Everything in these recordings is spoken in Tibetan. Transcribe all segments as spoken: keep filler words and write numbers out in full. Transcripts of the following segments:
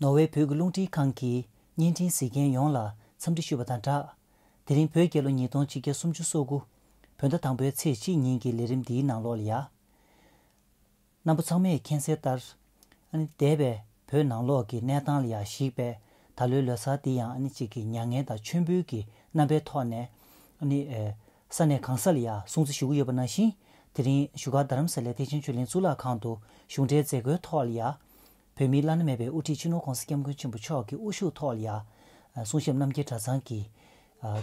ནོར་ཝེ་བོད་ཀྱི་རླུང་འཕྲིན་ཁང་གིས་བརྙན་འཕྲིན་གཟིགས་མཁན་ཡོངས་ལ་འཚམས་འདྲི་ཞུས་པ་དང་སྦྲགས། དེ་རིང་བོད་རྒྱལ་ལོ་ཉིས་སྟོང་ཆིག་བརྒྱ་སུམ་ཅུ་སོ་དགུ་བོད་ཟླ་དང་པོའི་ཚེས་གཅིག་ཉིན་གྱི་ལས་རིམ་འདིའི་ནང་ལོགས་ལ་ཡ། རྣམ་པ་ཚང་མས་མཁྱེན་གསལ་ལྟར། ཨ་ནི་འདས་པའི་བོད་ནང་ལོགས་ཀྱི་གནས་སྟངས་ལ་ཡང་གཞིགས་པའི་ད་ལོའི་ལོ་གསར་འདི་ཡང་ཨ་ནི་གཅིག་གི་མྱ་ངན་དང་མཆོད་འབུལ་གྱི་རྣམ་པའི་ཐོག་ནས་ཨ་ནི་ཨེ་ས་གནས་གང་ས་ལ་ཡང་སྲུང་བརྩི་ཞུ་གི་ཡོད་པ་ནང་བཞིན། དེ་རིང་བཞུགས་སྒར་རྡ་རམ་ས་ལའི་ཐེག་ཆེན་ཆོས་གླིང་གཙུག་ལག་ཁང་དུ་གཞུང་འབྲེལ་མཛད་སྒོའི་ཐོག་ལ་ཡང་། བོད་མིའི་བླ་ན་མེད་པའི་དབུ་ཁྲིད་སྤྱི་ནོར་༸གོང་ས་༸སྐྱབས་མགོན་ཆེན་པོ་མཆོག་གི་དབུ་བཞུགས་ཐོག་ལ་ཡང་། གསུང་ཞབས་རྣམ་རྒྱལ་གྲྭ་ཚང་གི་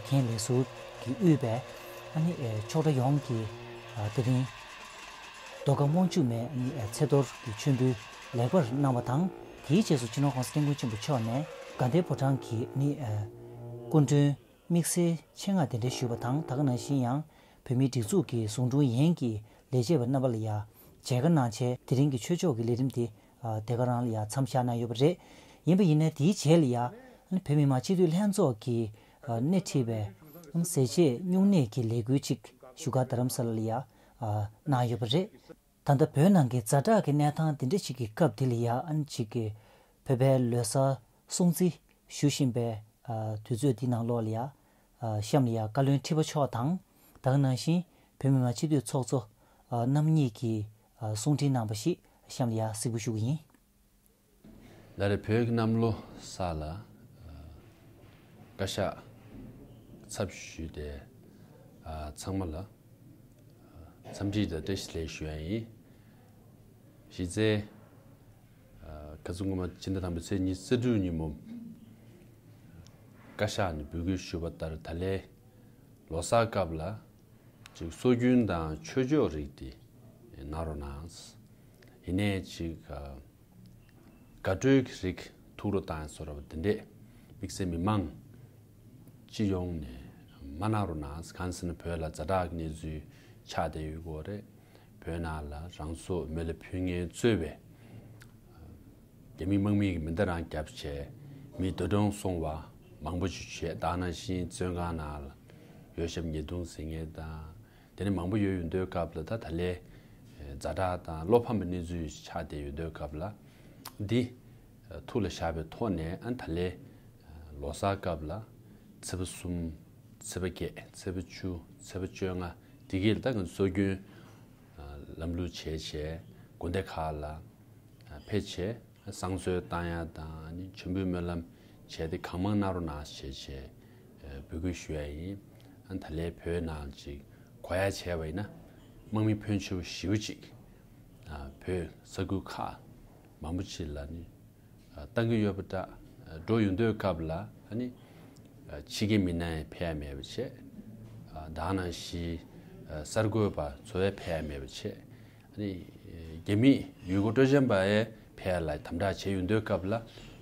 འགན་ལེན་ཟུར་གྱིས་དབུས་པའི་ཨ་ནི་ཆོག་གྲྭ་ཡོངས་ཀྱིས་དེ་རིང་རྡོ་དཀར་དབང་ཕྱུག་མའི་ཚེ་གཏོར་གྱི་མཆོད་འབུལ་ལེགས་པར་གནང་བ་དང་། དེའི་རྗེས་སུ་སྤྱི་ནོར་༸གོང་ས་༸སྐྱབས་མགོན་ཆེན་པོ་མཆོག་ནས་དགའ་ལྡན་ཕོ་བྲང་གི་སྐུ་མགྲོན་དམིགས་བསལ་ཆེད་མངགས་གདན་འདྲེན་ཞུས་པ་དང་། ད་ག་ནང་བཞིན་ཡང་བོད་མིའི་སྒྲིག་འཛུགས་ཀྱི་ཟུང་དྲུང་ཡན་གྱི་ལས་བྱེད་པ་རྣམ་པ་ལ་ཡང་མཇལ་ཁ་གནང་བྱས། དེ་རིང་གི་ཆོས་ཕྱོགས་ཀྱི་ལས་རིམ་དེ་དེ་ག་རང་ལ་ཡང་མཚམས་བཞག་གནང་ཡོད་པ་རེད། ཡིན་པ་ཡིན་ནའི་དེའི་རྗེས་ལ་ཡང་བོད་མི་མང་སྤྱི་འཐུས་ལྷན་ཚོགས་ཀྱིས་སྣེ་ཁྲིད་པའི་ཟས་བཅད་སྨྱུང་གནས་ཀྱི་ལས་འགུལ་ཅིག་བཞུགས་སྒར་རྡ་རམ་ས་ལ་ལ་ཡང་གནང་ཡོད་པ་རེད། ད་ལྟ་བོད་ནང་གི་ཛ་དྲག་གི་གནས་སྟངས་དེ་འདྲ་ཞིག་གི་སྐབས་དེ་ལ་ཡང་ཨ་ནི་ཅིག་གི་བོད་པའི་ལོ་གསར་སྲུང་བརྩི་ཞུ་བཞིན་པའི་དུས་ཚོད་འདི་ནང་ལོགས་ལ་ཡང་གཤམ་ལ་ཡང་བཀའ་བློན་ཁྲི་པ་མཆོག་དང་། ད་ག་ནང་བཞིན་བོད་མི་མང་སྤྱི་འཐུས་ཚོགས་གཙོ་རྣམ་གཉིས་ཀྱིས་གསུང་འཕྲིན་གནང་བ་ཞིག་གཤམ་ལ་ཡང་གཟིགས་འབུལ་ཞུ་གི་ཡིན། ད་རེས་བོད་ཀྱི་གནམ་ལོ་གསར་ལ་བཀའ་ཤག་ཚབ་ཞུས་ཏེ་ཚང་མ་ལ་འཚམས་འདྲི་དང་བཀྲ་ཤིས་བདེ་ལེགས་ཞུ་ཡ་ཡིན། གཞི་རྩའི་ཁ་སང་སྔོན་མ་ཕྱི་ཟླ་དང་པོའི་ཚེས་ཉི་ཤུ་རྩ་དྲུག་ཉིན་མོ་བཀའ་ཤག་ནས་འབོད་སྐུལ་ཞུས་པ་ལྟར། ད་ལོའི་ལོ་གསར་སྐབས་ལ་ཅིག་སྲོལ་རྒྱུན་དང་ཆོས་ཕྱོགས་རིགས་དེ་གནང་རོགས་གནང་། ཡིན་ནའི་ཅིག་དགའ་སྤྲོའི་རིགས་ཐུགས་རོ་བཏང་ཡ་བཟོ་འདྲ་བ་དེ་འདྲས་དམིགས་བསལ་མི་མང་སྤྱི་ཡོངས་ནས་མ་གནང་རོགས་གནང་། གང་ཟེར་ན་བོད་ལ་ཛ་དྲག་གི་གནས་ཚུལ་ཆགས་བསྡད་ཡོད་སྐོར་རེད། བོད་ནང་ལ་རང་སྲོག་མེ་ལ་ཕུལ་མཁན་གཙོས་པའི་རྒྱ་མི་དམག་མི་གིས་མེ་མདའ་རང་བརྒྱབ་བྱས་མི་འདས་གྲོངས་སོང་བ་མང་པོ་ཞིག་བྱས། ད་ག་ནང་བཞིན་བཙོན་ཁང་ནང་ལ་ཡོད་ཞབས་ཉེས་རྡུང་ཟེར་མཁན་དང་། དེ་ནས་མང་པོ་ཡོད་ཡོད་དུས་སྐབས་ལ། ད་ད་ལོའི་ཛ་དྲག་དང་བློ་ཕམ་པའི་གནས་ཚུལ་ཆགས་བསྡད་ཡོད་དུས་སྐབས་ལ། འདི་ཐུགས་ལ་བཞག་པའི་ཐོག་ནས། ཨ་ད་ལོའི་ལོ་གསར་སྐབས་ལ་ཚེས་པ་གསུམ། ཚེས་པ་བརྒྱད། ཚེས་པ་བཅུ། ཚེས་པ་བཅོ་ལྔ། དེ་གའི་ལ་ད་ང་ཚོ་སྲོལ་རྒྱུན་ལམ་ལུགས་བྱས་བྱས་དགོན་སྡེ་ཁག་ལ་ཕེབས་བྱས་བསང་གསོལ་བཏང་ཡ་དང་། ཨ་ནི་མཆོད་འབུལ་སྨོན་ལམ་བྱས་ཏེ་གང་མང་གནང་རོགས་གནང་བྱས་བྱས་འབོད་སྐུལ་ཞུ་ཡ་ཡིན། ཨ་ད་ལོའི་བོད་ནང་ཅིག་གོ་ཡ་བྱས་པ་ཡིན་ན། དམག་མི་ཕོན་ཆེ་བོ་ཞེ་པོ་ཅིག་བོད་ས་ཁུལ་ཁག་མང་པོ་ཅིག་ལ་ནི་བཏང་གི་ཡོད་པ་འདྲ། འགྲོ་ཡོང་དུས་སྐབས་ལ་ཨ་ནི་ཕྱི་རྒྱལ་མི་སྣ་ཡང་ཕེབས་ཡ་མེད་པ་བྱས། ད་ག་ནང་བཞིན་གསར་འགོད་པ་ཚོ་ཡང་ཕེབས་ཡ་མེད་པ་བྱས། ཨ་ནི་རྒྱ་མི་ཡུལ་སྐོར་སྤྲོ་འཆམ་པ་ཡང་ཕེབས་ཡ་ལ་དམ་དྲག་བྱས་ཡོང་དུས་སྐབས་ལ།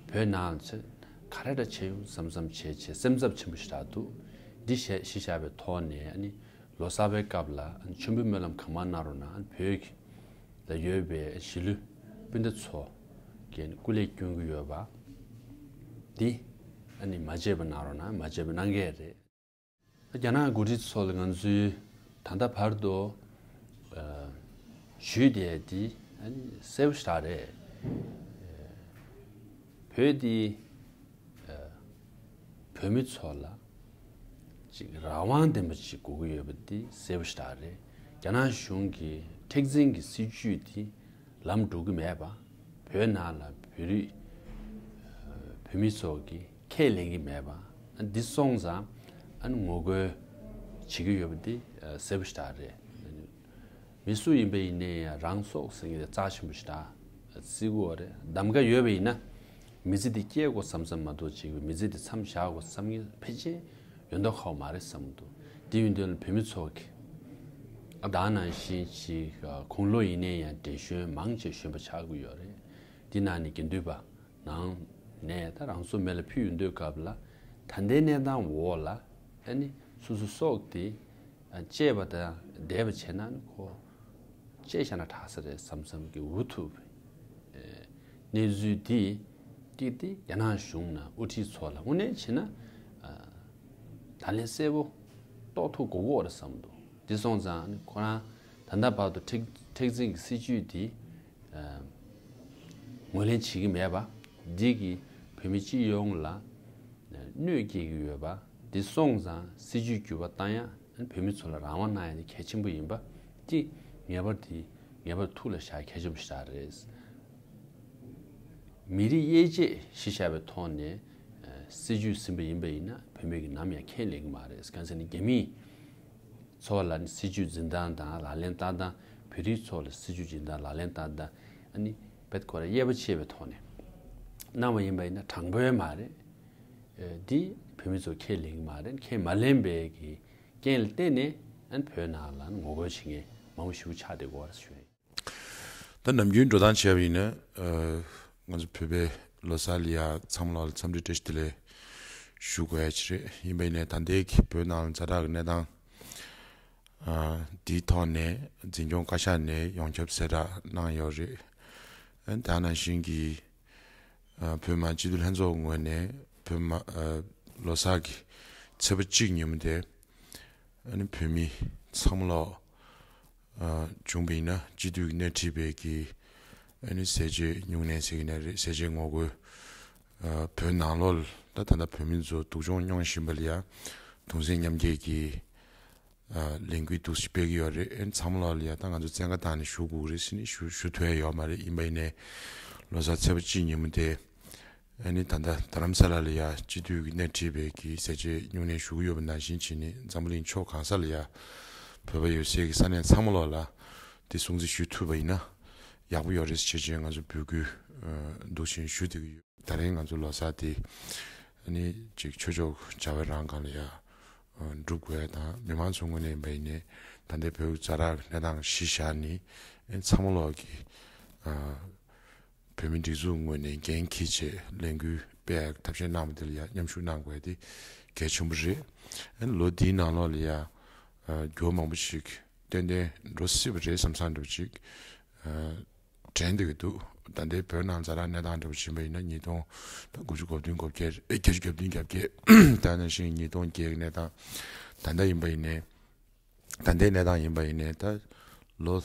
བོད་ནང་ལ་ཚེ་ག་རེ་འདྲ་བྱས་ཡོང་བསམ་བསམ་བྱས་བྱས་སེམས་འཚབ་ཆེན་པོ་ཞིག་རག་འདུག་འདི་བཤད་གཞི་བཞག་པའི་ཐོག་ནས། ཨ་ནི་ལོ་གསར་པའི་སྐབས་ལ་མཆོད་འབུལ་སྨོན་ལམ་གང་མང་གནང་རོགས་གནང་། བོད་ཀྱི་ལ་ཡོད་པའི་གཞིས་ལུས་སྤུན་ཟླ་ཚོ་གིས་སྐུ་ལས་སྐྱོན་གྱི་ཡོད་པ་འདི་ཨ་ནི་མ་བརྗེད་པ་གནང་རོགས་གནང་། མ་བརྗེད་པ་གནང་གི་རེད། རྒྱ་ནག་འགོ་ཁྲིད་ཚོ་ལ་ང་ཚོས་ད་ལྟ་བར་དུ་ཨ་ཞུས་བསྡད་ཡ་འདི་ཨ་ནི་གསལ་པོ་ཞེ་དྲག་རེད། བོད་འདི་ཨ་བོད་མི་ཚོ་ལ་ཅིག་རང་དབང་ལྡན་པ་ཅིག་དགོས་ཀྱི་ཡོད་པ་འདི་གསལ་པོ་ཞེ་དྲག་རེད། རྒྱ་ནག་གཞུང་གི་མཁྲེགས་འཛིན་གྱི་སྲིད་བྱུས་འདི་ལམ་འགྲོ་གི་མེད་པ། བོད་ནང་ལ་བོད་རིགས་ཨ་བོད་མི་ཚོ་གིས་ཁས་ལེན་གྱི་མེད་པ། ཨ་འདི་སོང་ཙང་ཨ་ནི་ངོ་རྒོལ་བྱེད་ཀྱི་ཡོད་པ་འདི་ཨ་གསལ་པོ་ཞེ་དྲག་རེད། མི་སུ་ཡིན་པ་ཡིན་ནའི་ཡང་རང་སྲོག་ཟེར་མཁན་དེ་རྩ་ཆེན་པོ་ཞེ་དྲག་བརྩི་དགོས་རེད། གདམ་ག་ཡོད་པ་ཡིན་ན་མི་ཚེ་འདི་སྐྱེལ་དགོས་བསམ་བསམ་མ་གཏོགས། ཅིག་མི་ཚེ་འདི་མཚམས་བཞག་དགོས་བསམ་མཁན་ཕལ་ཆེར་ཡོད་མདོག་ཁ་པོ་མ་རེད་བསམ་གྱི་འདུག་དེ་ཡིན་དུས་ལ་བོད་མི་ཚོ་གིས་ཨ་ད་ག་ནང་བཞིན་ཅིག་ཨ་དགུང་ལོ་ཡིན་ནའི་ཡང་བགྲེས་གཞོན་མང་ཆེ་གཞོན་པ་ཆགས་ཀྱི་ཡོད་རེད། འདི་ནང་ནས་དགེ་འདུན་པ་ནང་ནས་ད་རང་སྲོག་མེ་ལ་ཕུལ་ཡོང་དུས་སྐབས་ལ། ད་ལྟའི་གནས་སྟངས་འོག་ལ་ཨ་ནི་སོ་སོ་སྲོག་དེ་ཨ་བཅད་པ་དང་འདེད་པ་བྱས་ན་ནི་ཁོ་བཅད་བཞག་ན་དྲག་ས་རེད་བསམ་བསམ་གྱི་འུ་ཐུག་པའི་ཨ་གནས་ཚུལ་འདི་གཅིག་དེ་རྒྱ་ནག་གཞུང་ནས་དབུ་ཁྲིད་ཚོ་ལ་དངོས་གནས་བྱས་ན་ཨ་ད་ལན་གསལ་པོ་རྟོགས་ཐུབ་དགོས་ཀྱི་ཡོད་རེད་བསམ་འདུག་དེ་སོང་ཙང་ཁོ་རང་ད་ལྟ་བར་དུ་མཁྲེགས་མཁྲེགས་འཛིན་གྱི་སྲིད་བྱུས་འདི་ཨ་ངོས་ལེན་བྱེད་ཀྱི་མེད་པ་འདི་གི་ བོད་མི་སྤྱི་ཡོངས་ལ་གནོད་སྐྱེལ་གྱི་ཡོད་པ་འདི་སོང་ཙང་སྲིད་ཇུས་འགྱུར་བ་བཏང་ཡ་བོད་མི་ཚོ་ལ་རང་དབང་གནང་ཡ་དེ་གལ་ཆེན་པོ་ཡིན་པ་གཅིག་ངེས་པར་དེ་ངེས་པར་ཐུགས་ལ་བཞག་གལ་ཆེན་པོ་ཞིག་རེད། མི་རིགས་དབྱེ་འབྱེད་གཞི་བཞག་པའི་ཐོག་ནས་སྲིད་ཇུས་ཟིན་པ་ཡིན་པ་ཡིན་ན་བོད་མི་གི་ནམ་ཡང་ཁས་ལེན་གྱི་མ་རེད། གང་ཟེར་ན་རྒྱ་མིས་ཚོ་བ་ལ་ནི་སྲིད་ཇུས་འཛིན་སྟངས་དང་ལག་ལེན་བསྟར་སྟངས་བོད་རིགས་ཚོ་ལ་སྲིད་ཇུས་འཛིན་སྟངས་ལག་ལེན་བསྟར་སྟངས་ཨ་ནི་བེད་ཁོ་ར་དབྱེ་བ་ཕྱེ་བའི་ཐོག་ནས་གནང་བ་ཡིན་པ་ཡིན་ན་དྲང་པོའི་མ་རེད། འདི་བོད་མི་ཚོ་ཁས་ལེན་གྱི་མ་རེད། ཁས་མ་ལེན་པའི་གི་རྐྱེན་ལ་བརྟེན་ནས་ཨ་ནི་བོད་ནང་ལ་ངོ་རྒོལ་བྱེད་མཁན་མང་པོ་ཞིག་ཆགས་བསྡད་ཡོད་རེད་ཞུ་ཡ་ཡིན། ད་ནམ་རྒྱུན་འགྲོ་སྟངས་བྱས་པ་ཡིན་ན། ཨ། ང་ཚོ་བོད་པའི་ལོ་གསར་ལ་ཡ་ཚང་མ་ལ་འཚམས་འདྲི་བཀྲ་ཤིས་བདེ་ལེགས་ཞུ་དགོས་ཡ་ཅིག་རེད། ཡིན་པ་ཡིན་ནའི་ད་ལྟའི་གི་བོད་ནང་ལ་ཛ་དྲག་གི་གནས་སྟངས། ཨ། འདིའི་ཐོག་ནས་འཛིན་སྐྱོང་བཀའ་ཤག་ནས་ཡོངས་ཁྱབ་གསལ་བསྒྲགས་གནང་ཡོད་རེད། ཨ། དེ་ནང་བཞིན་གྱི། ཨ། བོད་མི་སྤྱི་འཐུས་ལྷན་ཚོགས་ངོས་ནས་བོད་མི། ཨ། ལོ་གསར་གྱི་ཚེས་པ་གཅིག་ཉིན་མོ་དེ། ཨ་ནི་བོད་མི་ཚང་མ་ལོག་ཨ། བྱུང་བ་ཡིན་ན་སྤྱི་འཐུས་ཀྱི་སྣེ་ཁྲིད་པའི་གི་ཨ་ནི་ཟས་བཅད་སྨྱུང་གནས་ཟེར་གྱི་ནི་རེད། ཟས་བཅད་ངོ་རྒོལ། ཨ། བོད་ནང་ལོགས་ལ་ད་ད་ལྟ་བོད་མི་ཚོ་སྡུག་སྦྱོང་མྱོང་བཞིན་པ་ལ་ཡ་གདུང་སེམས་མཉམ་སྐྱེད་ཀྱི། ཨ། ལས་འགུལ་འདུག་སྤེལ་གྱི་ཡོད་རེད། ཨ་ནི་ཚང་མ་ལོགས་ལ་ཡ་ད་ང་ཚོ་བཙན་བཀའ་བཏང་ནས་ཞུ་དགོས་རེད་ཟེར་ནས་ཞུ་ཞུ་ཐུབ་ཡ་ཡོད་མ་རེད། ཡིན་པ་ཡིན་ནའི་ལོ་གསར་ཚེས་པ་གཅིག་ཉིན་མོ་དེ། ཨ་ནི་ད་ལྟ་རྡ་རམ་ས་ལ་ལ་ཡ་སྤྱི་འཐུས་ཀྱི་སྣེ་ཁྲིད་པའི་གི་ཟས་བཅད་སྨྱུང་གནས་ཞུ་གི་ཡོད་པ་ནང་བཞིན་བྱས་ནས་འཛམ་བུ་གླིང་ཕྱོགས་གང་ས་ལ་ཡ་བོད་པ་ཡོད་སའི་གི་ས་གནས་ཚང་མ་ལོགས་ལ་དེ་སྲུང་བརྩི་ཞུ་ཐུབ་པ་ཡིན་ན་ཡག་པོ་ཡོད་རེད་ཟེར་བྱས་ང་ཚོ་འབོད་སྐུལ་འདུག་བྱས་ཞུ་བསྡད་ཀྱི་ཡོད། ད་རིང་ང་ཚོ་ལོ་གསར་དེ་ཨ་ནི་ཅིག་ཆོས་ཕྱོགས་བྱ་བའི་རང་སྒང་ལ་ཡ་སྒྲུབ་དགོས་ཡ་དང་མི་མང་ཚོའི་ངོས་ནས་ཡིན་པ་ཡིན་ནའི་ད་ལྟའི་བོད་ཀྱི་ཛ་དྲག་གི་གནས་སྟངས་གཞི་བཞག་ནས་ཨ་ནི་ཚང་མ་ལོགས་ཀྱི། ཨ། བོད་མིའི་སྒྲིག་འཛུགས་ངོས་ནས་འགན་འཁྱེར་བྱས་ལས་འགུལ་སྤེལ་ཡག་ཐབས་ཤེས་གནང་བ་དེ་ལ་ཡ་མཉམ་ཞུགས་གནང་དགོས་ཡ་དེ་གལ་ཆེན་པོ་རེད། ཨ་ནི་ལོ་འདིའི་ནང་ལོགས་ལ་ཡ། ཨ། འགྱུར་བ་མང་པོ་ཞིག་ཏན་ཏན་འགྲོ་སྲིད་པ་རེད་བསམ་བསམ་འདྲ་པོ་ཅིག་ཨ། དྲན་བསྡད་ཀྱི་འདུག་ད་ལྟའི་བོད་ནང་ཛ་དྲག་གནས་སྟངས་འདྲ་པོ་ཕྱིན་པ་ཡིན་ན་ཉིས་སྟོང་དགུ་བཅུ་གོ་བདུན་གོ་བརྒྱད་བརྒྱད་ཅུ་གྱ་བདུན་གྱ་བརྒྱད་ད་ནང་བཞིན་ཉིས་སྟོང་བརྒྱད་ཀྱི་གནས་སྟངས་ད་ལྟ་ཡིན་པ་ཡིན་ནའི། ད་ལྟའི་གནས་སྟངས་ཡིན་པ་ཡིན་ནའི་ད་ལོ་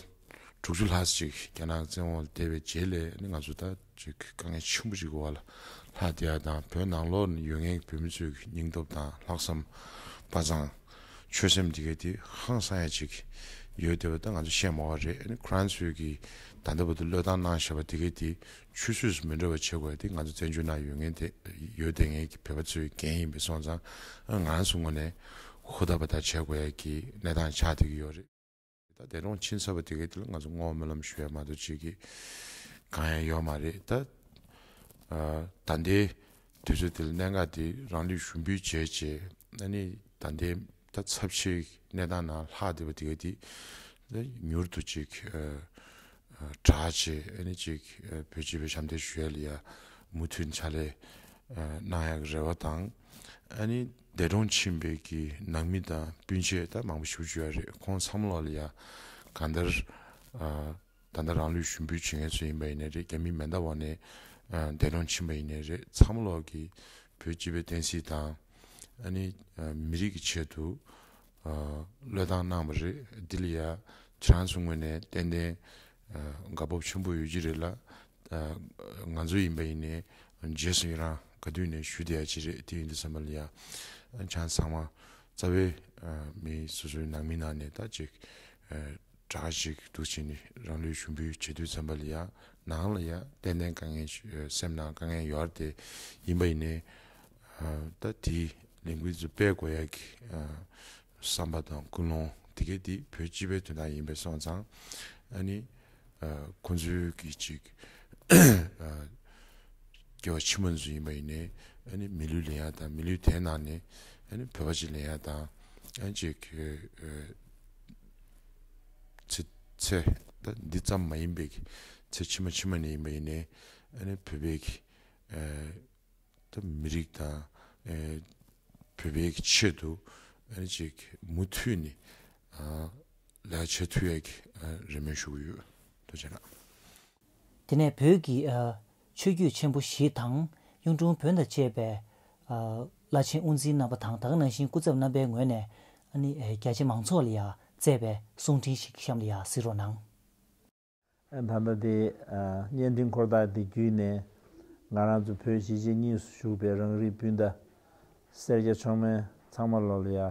དྲུག་ཅུ་ལྷག་ཅིག་རྒྱ་ནག་བཙན་འོག་ལ་བསྡད་པའི་རྗེས་ལ་ནི་ང་ཚོ་ད་ཅིག་དཀའ་ངལ་ཆེན་པོ་ཅིག་གི་འོག་ལ་ལྷག་བསྡད་ཡ་དང་བོད་ནང་ལོགས་ནས་ཡོད་མཁན་གྱི་བོད་མི་ཚོའི་སྙིང་སྟོབས་དང་ལྷག་བསམ་དཔའ་མཛངས་ཆོད་སེམས་དེ་གས་དེ་ཧང་སང་ཡ་ཅིག་ཡོད་བསྡད་པ་ད་ང་ཚོ་བཤད་མ་དགོས་རེད། ཨ་ནི་ཁོ་རང་ཚོའི་གི་ད་ལྟ་བར་དུ་བློས་བཏང་གནང་བཞག་པ་དེ་གས་དེ་ཆུད་ཟོས་སུ་མི་འགྲོ་བ་བྱེད་དགོས་ཡ་དེ་ང་ཚོ་བཙན་བྱོལ་ནང་ཡོད་མཁན་དེ་ཡོད་བསྡད་མཁན་གྱི་བོད་པ་ཚོའི་འགན་ཡིན་པས་སོང་ཙང་ཨ་ང་རང་ཚོ་ངོས་ནས་ཧུར་ཐག་པ་ཐག་བྱེད་དགོས་ཡ་གི་གནས་སྟངས་ཆགས་བསྡད་ཀྱི་ཡོད་རེད། ད་འདས་གྲོངས་ཕྱིན་ཚར་བ་དེ་གའི་དེ་ལ་ང་ཚོ་བསྔོ་བ་སྨོན་ལམ་ཞུ་ཡ་མ་གཏོགས་ཅིག་གི་གང་ཡང་ཡོད་མ་རེད། ད་ཨ་ད་ལྟའི་དུས་ཚོད་དེ་ལ་གནད་འགག་དེ་རང་ལུས་ཞུགས་འབུལ་བྱས་རྗེས་ཨ་ནི་ད་ལྟའི་ད་ཚབས་ཆེའི་གནས་སྟངས་ནང་ལྷག་བསྡད་པ་དེ་གའི་དེ་ད་མྱུར་དུ་ཅིག་ཨ་ཨ་དྲག་བྱས་ཨ་ནི་ཅིག་ཨ་བོད་སྤྱི་པའི་ཞབས་འདེགས་ཞུ་ཡ་ལ་ཡ་མུ་མཐུད་ཕྱག་ལས་ཨ་གནང་ཡག་གི་རེ་བ་དང་། ཨ་ནི་འདས་གྲོངས་ཕྱིན་པའི་གི་ནང་མི་དང་སྤུན་མཆེད་ད་མང་པོ་ཞིག་བྱུང་ཡོད་རེད། ཁོང་ཚང་མ་ལོག་ལ་ཡ་གང་ལྟར་ཨ་ད་ལྟ་རང་ལུས་ཞུགས་འབུལ་བྱེད་མཁན་ཚོ་ཡིན་པ་ཡིན་ནའི་རེད། རྒྱ་མིའི་མེ་མདའ་འོག་ནས་ཨ་འདས་གྲོངས་ཕྱིན་པ་ཡིན་ནའི་རེད། ཚང་མ་ལོག་གི་བོད་སྤྱི་པའི་བསྟན་སྲིད་དང་ཨ་ནི་ཨ་མི་རིགས་ཀྱི་ཆེད་དུ་ཨ་བློས་བཏང་གནང་བ་རེད། འདི་ལ་ཡ་ཁྱེད་རང་ཚོ་ངོས་ནས་ཏན་ཏན་ཨ་དགའ་སྤོབས་ཆེན་པོ་ཡོད་ཀྱི་རེད་ལ། ཨ་ང་ཚོ་ཡིན་པ་ཡིན་ནའི་རྗེས་སུ་ཡི་རང་ག་དུས་ནས་ཞུ་བསྡད་ཡ་ཅིག་རེད། དེ་ཡིན་དུས་ཙམ་པ་ལ་ཡ་ཨ་ཆང་ཚང་མ་རྩ་བའི་ཨ་མི་སོ་སོའི་ནང་མི་ནང་ནས་ད་ཅིག་ཨ་དྲག་ཅིག་འདུག་བྱས་ནས་རང་ལུས་ཞུགས་འབུལ་བྱེད་དུས་ཙམ་པ་ལ་ཡ་ནང་ལ་ཡ་ཏན་ཏན་དཀའ་ངལ་ཨ་སེམས་ནང་དཀའ་ངལ་ཡོད་རེད། དེ་ཡིན་པ་ཡིན་ནའི་ཨ་ད་དེའི་ལས་འགུལ་ཚོ་སྤེལ་དགོས་ཡ་གི་ཨ་བསམ་པ་དང་ཀུན་སློང་དེ་གས་དེ་བོད་སྤྱི་པའི་དོན་དག་ཡིན་པས་སོང་ཙང་ཨ་ནི་ཨ་ཁོང་ཚོའི་གི་ཅིག་ཨ་སྐྱེ་བ་ཕྱི་མ་ཚོ་ཡིན་པ་ཡིན་ནའི་ཨ་ནི་མི་ལུས་ལེན་ཡ་དང་མི་ལུས་དེའི་ནང་ནས་ཨ་ནི་བོད་པ་ཅིག་ལེན་ཡ་དང་ཨ་ནི་ཅིག་ཨ་ཚེ་ཚེ་ད་འདི་ཙམ་མ་ཡིན་པའི་གི་ཚེ་ཕྱི་མ་ཕྱི་མ་ནས་ཡིན་པ་ཡིན་ནའི་ཨ་ནི་བོད་པའི་གི་ཨ་ད་མི་རིགས་དང་ཨེ་བོད་པའི་ཆེད་དུ་ཨ་ནི་ཅིག་མུ་མཐུད་ནས་ཨ་ལས་བྱེད་ཐུབ་ཡག་གི་ཨ་རེ་སྨོན་ཞུ་གི་ཡོད། ཐུགས་རྗེ་གནང་། དེ་ནས་བོད་ཀྱི་ཨ་ཆོས་བརྒྱུད་ཆེན་པོ་བཞི་དང་གཡུང་དྲུང་བོན་དང་བཅས་པའི་ཨ་བླ་ཆེན་དབུ་འཛིན་རྣམ་པ་དང་ད་ག་ནང་བཞིན་སྐུ་ཚབ་རྣམ་པའི་ངོས་ནས་ཨ་ནི་ཨེ་རྒྱ་ཆེ་མང་ཚོགས་ལ་ཡ་བསྩལ་བའི་གསུང་འཕྲིན་ཞིག་གཤམ་ལ་ཡ་གཟིགས་རོགས་གནང་། ད་ལྟ་དེ་ཨ་བརྙན་འཕྲིན་འཁོར་ཐག་དེ་བརྒྱུད་ནས་ ང་རང་ཚོ་བོད་གཞིས་བྱེས་གཉིས་སུ་བཞུགས་པའི་རང་རིགས་སྤུན་ཟླ་སེར་སྐྱ་མཆོག་དམན་ཚང་མ་ལོག་ལ་ཡ།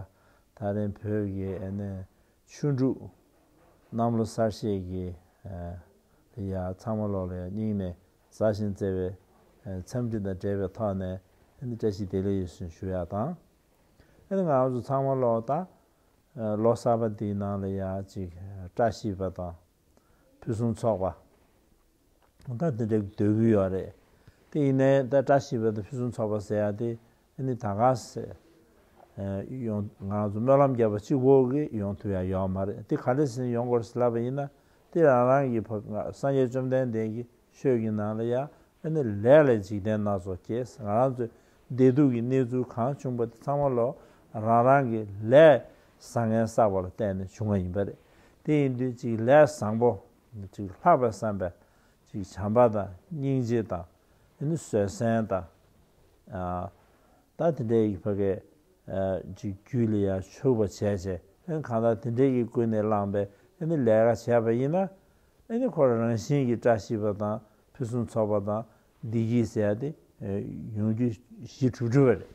ད་རིང་བོད་ཀྱི་ཨ་ནི་ཆུ་འབྲུག་གནམ་ལོ་གསར་བཞད་ཀྱི་ཨ་ལ་ཡ་ཚང་མ་ལོག་ལ་ཡ་སྙིང་ནས་མཛའ་ཞིང་བརྩེ་བའི་ཨ་འཚམས་འདྲི་དང་འབྲེལ་བའི་ཐོག་ནས་ཨ་ནི་བཀྲ་ཤིས་བདེ་ལེགས་ཡོད་ཟེར་ཞུ་ཡ་དང་། ཨ་ནི་ང་རང་ཚོ་ཚང་མ་ལོག་ད་ཨ་ལོ་གསར་པ་འདིའི་ནང་ལ་ཡ་ཅིག་བཀྲ་ཤིས་པ་དང་། ཕུན་སུམ་ཚོགས་པ། ད་དེ་འདྲ་འདོད་ཀྱི་ཡོད་རེད། དེ་ཡིན་ནའི་ད་བཀྲ་ཤིས་པ་དང་ཕུན་སུམ་ཚོགས་པ་ཟེར་ཡ་དེ་ཨ་ནི་ད་ག་སེ་ཡོང་ང་ཚོ་སྨོན་ལམ་བརྒྱབ་པ་གཅིག་པོ་གིས་ཡོང་ཐུབ་ཡ་ཡོད་མ་རེད། དེ་ག་འདྲ་ཟེར་ནས་ཡོང་དགོས་རེད་ཟེར་ལབ་པ་ཡིན་ན། དེ་རང་རང་གི་ཕ་སངས་རྒྱས་བཅོམ་ལྡན་འདས་ཀྱི་ཆོས་ཀྱི་ནང་ལ་ཡ་ཨ་ནི་ལས་ལས་འཇིག་རྟེན་སྣ་ཚོགས་སྐྱེས། ང་རང་ཚོའི་བདེ་སྡུག་གི་གནས་ཚུལ་གང་བྱུང་པ་དེ་ཚང་མ་ལོ་རང་རང་གི་ལས་བཟང་ངན་བསགས་པ་ལ་བརྟེན་ནས་བྱུང་བ་ཡིན་པ་རེད། དེ་ཡིན་དུས་ཅིག་ལས་བཟང་པོ་ཅིག་ལྷག་པའི་བསམ་པས་ཅིག་བྱམས་པ་དང་སྙིང་རྗེ་དང་ཨ་ནི་བཟོད་བསྲན་དང་། ད་དེ་འདྲའི་ཕ་གི་ཅིག་རྒྱུད་ལ་ཡང་ཆུག་པ་བྱས་བྱས་ཨ་ནི་གང་ལྟར་དེ་འདྲའི་གི་ཀུན་ནས་བསླངས་པའི་ཨ་ནི་ལས་ཀ་བྱས་པ་ཡིན་ན། ཨ་ནི་ཁོ་རང་རང་བཞིན་གྱིས་བཀྲ་ཤིས་པ་དང་ཕུན་སུམ་ཚོགས་པ་དང་བདེ་སྐྱིད་ཟེར་ཡ་དེ་ཡོང་རྒྱུ་གཞི་གྲུབ་གྲུབ་པ་རེད།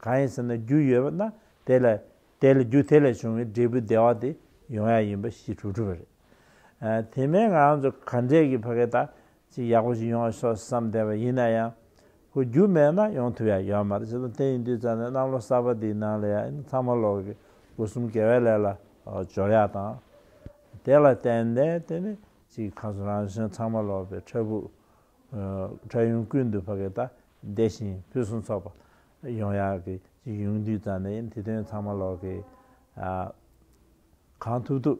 གང་ཡིན་ཟེར་ན་རྒྱུ་ཡོད་པ་ན་དེ་ལ་དེ་ལ་རྒྱུ་དེ་ལས་བྱུང་བའི་འབྲས་བུ་བདེ་བ་དེ་ཡོང་ཡ་ཡིན་པ་གཞི་གྲུབ་གྲུབ་པ་རེད། དེ་མིན་ང་རང་ཚོ་ག་འདྲས་ཀྱི་ཕ་གི་ད་ཅིག་ཡག་པོ་ཞིག་ཡོང་བ་ཤོག་བསམ་བསྡད་པ་ཡིན་ན་ཡང་། ཁོ་རྒྱུ་མེད་ན་ཡོང་ཐུབ་ཡ་ཡོད་མ་རེད། བྱས་ཙང་དེ་ཡིན་དུས་ཙང་ནས་གནམ་ལོ་གསར་པ་འདིའི་ནང་ལ་ཡང་ཚང་མ་ལོག་གི་སྒོ་གསུམ་དགེ་བའི་ལས་ལ་སྦྱོར་ཡ་དང་། དེ་ལ་བརྟེན་ནས་དེ་ནི་ཅིག་ཁ་སོ་རང་བཞིན་ཚང་མ་ལོག་པའི་འཕྲལ་ཕུགས་འཕྲལ་ཡུན་ཀུན་ཏུ་ཕ་གི་ད་བདེ་ཞིང་ཕུན་སུམ་ཚོགས་པ་ཡོང་ཡ་གི་ཅིག་ཡོང་དུས་ཙང་ནས་དེ་དོན་ཚང་མ་ལོག་གི་གང་ཐུབ་ཐུབ་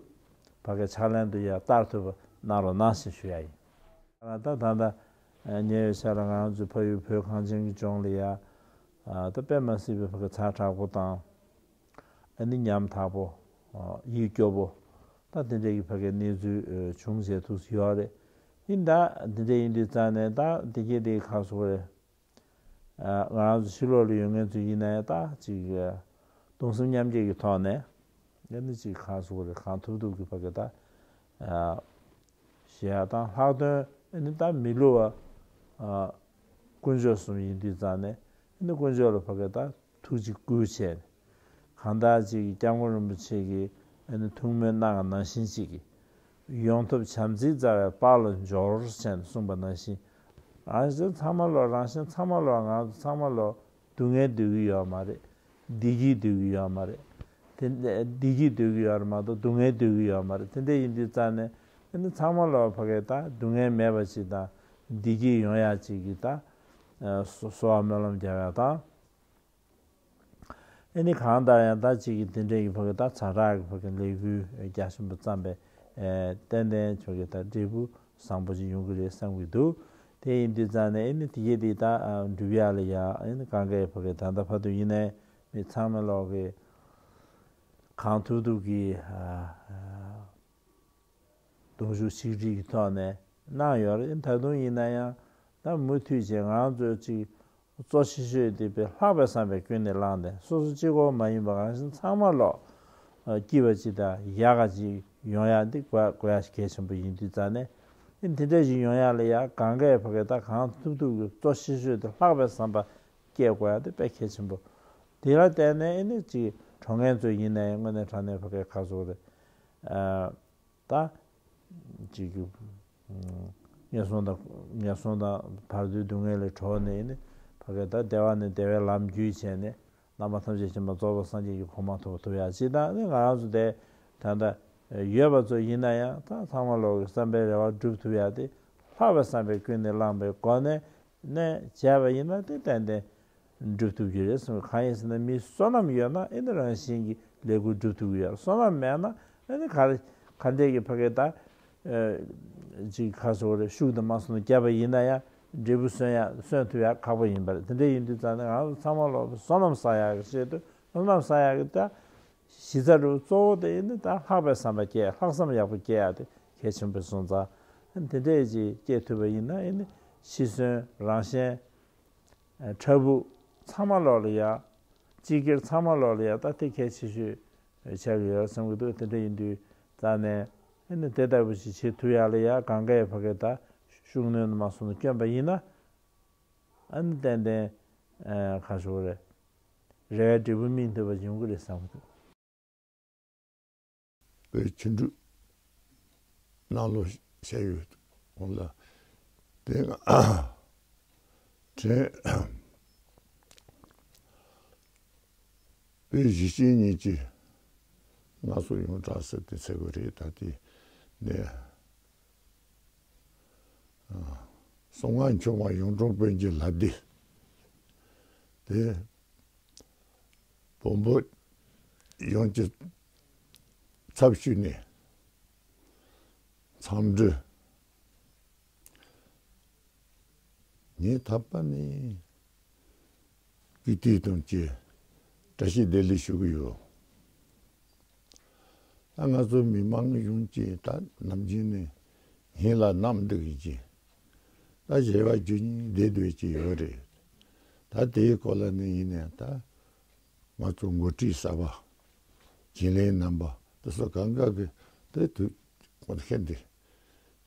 ཕ་གི་ཕྱག་ལེན་དུ་ཡ་བསྟར་ཐུབ་པ་གནང་རོགས་གནང་ཞེས་ཞུ་ཡ་ཡིན། ད་ད་ལྟ་ཉེ་བའི་ཆར་ལ་ང་རང་ཚོའི་ཕ་ཡུལ་བོད་གངས་ཅན་གྱི་ལྗོངས་ལ་ཡ་ད་དཔེ་མ་སྲིད་པའི་ཕ་གི་ཚ་དྲག་པོ་དང་ཨ་ནི་ཉམ་ཐག་པོ་ཡིད་སྐྱོ་པོ་ད་དེ་འདྲའི་གི་ཕ་གི་གནས་ཚུལ་བྱུང་བྱས་ཐུགས་སུ་ཡོད་རེད། ཡིན་ད་དེ་འདྲ་ཡིན་དུས་ཙང་ནས་ད་དེ་གས་དེ་ག་སོ་རེད། ང་རང་ཚོ་ཕྱི་ལོགས་ལ་ཡོད་མཁན་ཚོ་ཡིན་ན་ཡང་ད་ཅིག་གདུང་སེམས་མཉམ་སྐྱེད་ཀྱི་ཐོག་ནས་ཨ་ནི་ཅིག་གང་ཟེར་དགོས་རེད། གང་ཐུབ་ཐུབ་ཀྱི་ཕ་གི་ད་ཞེས་ཡ་དང་ལྷག་དོན་ཨ་ནི་ད་མི་བསླུ་བ་དཀོན་མཆོག་གསུམ་ཡིན་དུས་ཙང་ནས་ཨ་ནི་དཀོན་མཆོག་ལ་ཕ་གི་ད་ཐུགས་རྗེ་བསྐུལ་བྱས་ནས་གང་ལྟར་ཅིག་སྐྱབས་མགོན་རིན་པོ་ཆེ་གིས་ཨ་ནི་ཐུགས་སྨོན་གནང་བ་ནང་བཞིན་ཅིག་གི་ཡོང་ཐབས་བྱམས་བརྩེའི་རྩ་བའི་དཔལ་ལ་འབྱོར་ཞེས་གསུངས་པ་ནང་བཞིན། རང་བཞིན་ཚང་མ་ལོ་རང་བཞིན་ཚང་མ་ལོ་ང་ཚོ་ཚང་མ་ལོ་སྡུག་བསྔལ་འདོད་ཀྱི་ཡོད་མ་རེད། བདེ་སྐྱིད་འདོད་ཀྱི་ཡོད་མ་རེད། དེ་བདེ་སྐྱིད་འདོད་ཀྱི་ཡོད་རེད་མ་གཏོགས་སྡུག་བསྔལ་འདོད་ཀྱི་ཡོད་མ་རེད། དེ་འདྲ་ཡིན་དུས་ཙང་ནས་ཨ་ནི་ཚང་མ་ལོ་ཕ་གི་ད་སྡུག་བསྔལ་མེད་པ་ཅིག་དང་བདེ་སྐྱིད་ཡོང་ཡ་ཅིག་གི་ད་གསོལ་བ་སྨོན་ལམ་རྒྱག་ཡ་དང་། ཨ་ནི་གང་ལྟར་ཡང་ད་ཅིག་གི་དེ་འདྲའི་གི་ཕ་གི་ད་ཛ་དྲག་གི་ཕ་གི་ལས་འགུལ་རྒྱ་ཆེན་པོ་བརྩམས་པས་ཏན་ཏན་ཕ་གི་ད་འབྲས་བུ་བཟང་པོ་ཅིག་ཡོང་གི་རེད་བསམ་གྱི་འདུག་དེ་ཡིན་དུས་ཙང་ནས་ཨ་ནི་དེ་གས་དེ་ད་འགྲུབ་ཡ་ལ་ཡ་ཨ་ནི་གང་གའི་ཕ་གི་ད་ལྟ་བར་དུ་ཡིན་ནའི་མི་ཚང་མ་ལོག་གི་གང་ཐུབ་ཐུབ་ཀྱི་གདུང་ཤུགས་ཆིག་སྒྲིལ་གྱི་ཐོག་ནས་གནང་ཡོད་རེད། ད་དུང་ཡིན་ན་ཡང་ད་མུ་མཐུད་བྱས་ང་ཚོ་ཅིག་གཙོ་ཆེ་ཤོས་དེ་དཔེ་ལྷག་པའི་བསམ་པས་ཀུན་ནས་བསླངས་ཏེ་སོ་སོ་གཅིག་པོ་མ་ཡིན་པ་རང་བཞིན་ཚང་མ་ལོག་སྐྱིད་པ་ཅིག་དང་ཡག་ག་ཅིག་ཡོང་ཡ་འདི་དགོས་དགོས་ཡ་གལ་ཆེན་པོ་ཡིན་དུས་ཙང་ནས་ཨ་ནི་དེ་འདྲ་ཞིག་ཡོང་ཡ་ལ་ཡ་གང་གས་ཕ་གི་ད་གང་ཐུབ་ཐུབ་ཀྱི་གཙོ་ཆེ་ཤོས་དེ་ལྷག་པའི་བསམ་པ་སྐྱེ་དགོས་ཡ་དེ་དཔེ་གལ་ཆེན་པོ། དེ་ལ་བརྟེན་ནས་ཨ་ནི་ཅིག་གྲོངས་མཁན་ཚོ་ཡིན་ན་ཡང་དངོས་གནས་དྲང་གནས་ཕ་གི་ཁ་སོ་རེད། ད་ཅིག་གི་ངན་སོང་དང་ངན་སོང་དང་བར་དོའི་སྡུག་བསྔལ་ལས་གྲོལ་ནས་ནི་ཕ་གི་ད་བདེ་བ་ནས་བདེ་བའི་ལམ་བརྒྱུད་བྱས་ནས་བླ་མ་ཐམས་ཅད་མཁྱེན་པ་རྫོགས་པའི་སངས་རྒྱས་ཀྱི་གོ་འཕང་ཐོབ་ཐུབ་ཡ་ཅིག་དང་ནི་ང་རང་ཚོ་དེ་ད་ལྟ་ཡོད་པ་ཚོ་ཡིན་ན་ཡང་ད་ཚང་མ་ལོག་གི་བསམ་པའི་རེ་བ་འགྲུབ་ཐུབ་ཡ་དེ་ལྷག་པའི་བསམ་པས་ཀུན་ནས་བསླངས་པའི་སྒོ་ནས་ནས་བྱས་པ་ཡིན་ན་དེ་ཏན་ཏན་འགྲུབ་ཐུབ་ཀྱི་རེད་གསུངས། གང་ཡིན་ཟེར་ན་མིའི་བསོད་ནམས་ཡོད་ན་ཨེ་ནི་རང་བཞིན་གྱིས་ལས་འགུལ་འགྲུབ་ཐུབ་ཀྱི་ཡོད། བསོད་ནམས་མེད་ན་ཨེ་ནི་ག་ག་འདྲས་ཀྱི་ཕ་གི་ད་ཅིག་ཁ་སོ་རེ་ཤུགས་དང་མ་སོང་ན་བརྒྱབ་པ་ཡིན་ན་ཡང་འབྲས་བུ་སོན་ཡ་སོན་ཐུབ་ཡ་ཁག་པོ་ཡིན་པ་རེད། དེ་འདྲ་ཡིན་དུས་ཙང་ནས་ང་ཚོ་ཚང་མ་ལོག་བསོད་ནམས་བསགས་ཡག་གི་ཆེད་དུ་བསོད་ནམས་བསགས་ཡག་གི་ད་གཞི་རྩ་རུ་གཙོ་བོ་དེ་ཨེ་ནི་ད་ལྷག་པའི་བསམ་པ་སྐྱེ་ལྷག་བསམ་ཡག་པོ་སྐྱེ་ཡ་དེ་གལ་ཆེན་པོ་སོང་ཙང་དེ་འདྲས་ཅིག་སྐྱེ་ཐུབ་པ་ཡིན་ན་ཨེ་ནི་ཤི་གསོན་རང་གཞན། འཕྲལ་ཕུགས་ཚང་མ་ལོག་ལ་ཡ། སྤྱི་སྒེར་ཚང་མ་ལོག་ལ་ཡ་ད་དེ་གལ་ཆེ་ཤོས་ཆགས་ཀྱི་ཡོད་བསམ་གྱི་འདུག་དེ་འདྲ་ཡིན་དུས་རྩ་ནས་ཨ་ནི་དེ་ལྟ་བུ་ཞིག་བྱེད་ཐུབ་ཡག་ལ་ཡ་གང་གའི་ཕ་གི་ད་ཤུགས་སྣོན་མ་སོང་ན་བསྐྱོན་པ་ཡིན་ན། ཨ་ནི་ཏན་ཏན་ཁ་ཤོར་རེད། རེ་བའི་འབྲས་བུ་སྨིན་ཐུབ་པ་ཡོང་གི་རེད་བསམ་གི་འདུག་བོད་ཆུ་འབྲུག་ནང་ལོ་བཤད་ཡོད་འོང་ལ། དེ་དྲན། བོད་གཞིས་བྱེས་གཉིས་ཀྱི་ང་ཚོ་ཡོངས་གྲགས་ཟེར་ཏེ་ཟེར་དགོས་རེད། ད་དེ་ནས་གསང་སྔགས་འཆང་བ་གཡུང་དྲུང་བོན་གྱི་ལྷ་སྡེ་དེ། བོན་པོ་ཡོངས་ཀྱི་ཚབ་ཞུས་ནས་འཚམས་འདྲི། ངས་ད་བར་ནས་ཀིརྟི་དང་བཅས་བཀྲ་ཤིས་བདེ་ལེགས་ཞུ་གི་ཡོད། ད་ང་ཚོ་མི་མང་ཡོངས་ཀྱིས་ད་ནམ་རྒྱུན་ནས་ངེད་ལ་བསྣམས་འདུག་ཡིན་གྱི། ད་བྱས་པ་རྒྱུ་གཉིས་བསྡད་སྡོད་ཀྱི་ཡོད་རེད། ད་དེའི་སྐོར་ལ་ནི་ཡིན་ནའང་ད་ང་ཚོ་འགོ་ཁྲིད་གསར་པ། བརྒྱུད་ལས་རྣམ་པ་དེ་ཚོ་གང་ག་གི་དེ་དུས་ཁོ་ཤེས་འདི་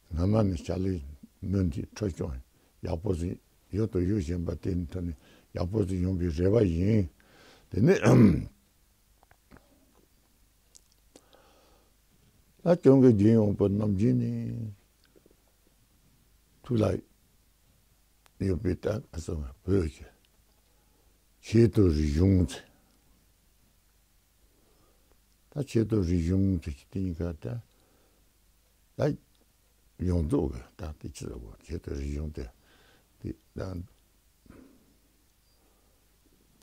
སྔ་མ་ནས་ཕྱག་ལས་སྨོན་འདི་འཕྲོ་སྐྱོང་ཡག་པོ་ཞིག་ཡོད་དོ་ཡོད་བཞིན་པ་དེ་ནི་ཐོག་ནས་ཡག་པོ་ཞིག་ཡོང་བའི་རེ་བ་ཡིན། དེ་ནས་ད་སྐྱོང་གི་རྒྱུན་ཡོང་པོ་ནམ་རྒྱུན་ནས་ཐུགས་ལ་ཡོད་པའི་ད་ང་ཚོ་བོད་ཀྱི་ཆེས་མཐོའི་རིག་གཞུང་ཚེ། ད་ཆེས་མཐོའི་རིག་གཞུང་དེ་དེ་གཉིས་ཀ་ད་ད་ཡོངས་རྫོགས་ཀྱི་ད་དེ་ཆེས་མཐོའི་ཆེས་མཐོའི་རིག་གཞུང་དེ་དེ་ད་